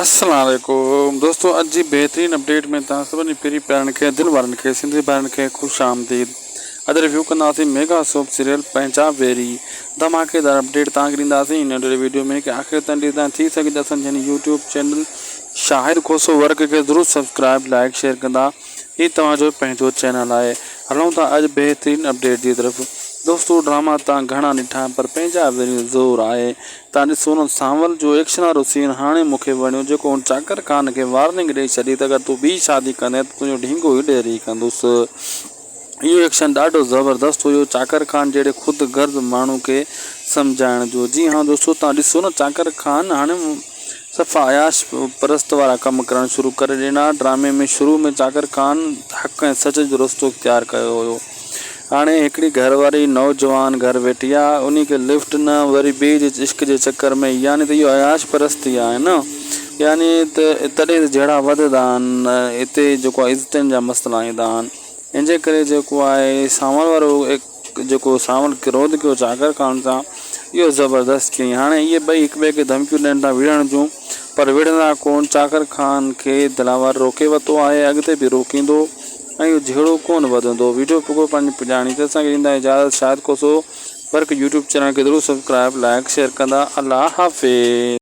السلام عليڪم دوستو اڄ جي بهترين اپڊيٽ ۾ توهان سڀني پري پيارن کي دل وارن کي سنڌي ڀائرن کي خوش آمديد اڄ ريويو ڪنداسين ميگا سوپ سيريل پنهنجا ويري ڌماڪيدار اپڊيٽ توهان کي ڏينداسين هن ننڍڙي ويڊيو ۾ ڪي آخر تائين ڏسندا ٿي سگهي ته اسان جي هن YouTube channel Shahid Khoso work کي ضرور سبسڪرائب لائڪ شيئر ڪندا هي توهان جو پنهنجو چينل آهي هلون ٿا اڄ بهترين اپڊيٽ جي طرف دوستو ڊراما تان گهڻا ڏٺا پر پنهنجا ويري زور آهي تان ڏسو نه سانول جو ايڪشن وارو سين هاڻي مون کي وڻيو جيڪو هن چاڪر خان کي وارننگ ڏئي ڇڏي ته اگر تون ٻي شادي ڪندين ته تنهنجو ڍينگو ئي ڍيري ڪندس اهو ايڪشن ڏاڍو زبردست هيو چاڪر خان جهڙي خود غرض ماڻهو کي سمجهائڻ جو جي ها دوستو تان ڏسو نه چاڪر خان هاڻي صفا عياش پرست وارا ڪم ڪرڻ شروع ڪري ڏنا. ڊرامي ۾ شروع ۾ چاڪر خان حق ۽ سچ جو رستو اختيار ڪيو هيو. هاڻي هڪڙي گهر واري نوجوان گهر ويٺي آ انهي کي لفٽ نه وري ٻئي جي عشق جي چڪر ۾ يعني ته اهو عياش پرست ئي آهي نه يعني ته تڏهن ته جهيڙا وڌندا آهن اتي جيڪو آهي عزتن جا مسئلا ايندا آهن ان جي ڪري جيڪو آهي سانول وارو جيڪو سانول ڪروڌ ڪيو چاڪر خان سان اهو زبردست ڪيائين. هاڻي اهي ٻئي هڪ ٻئي کي ڌمڪيون ڏين ٿا وڙهڻ جون پر وڙهندا ڪونه. چاڪر خان کي دلاور روڪي ورتو آهي اڳتي به روڪيندو ۽ اهو جهيڙو ڪونه وڌندو. وڊيو پڳو پنهنجي پڄاڻي تي اسان کي ڏيندا اجازت Shahid Khoso work YouTube channel کي ضرور سبسڪرائب لائڪ شيئر ڪندا الله حافظ.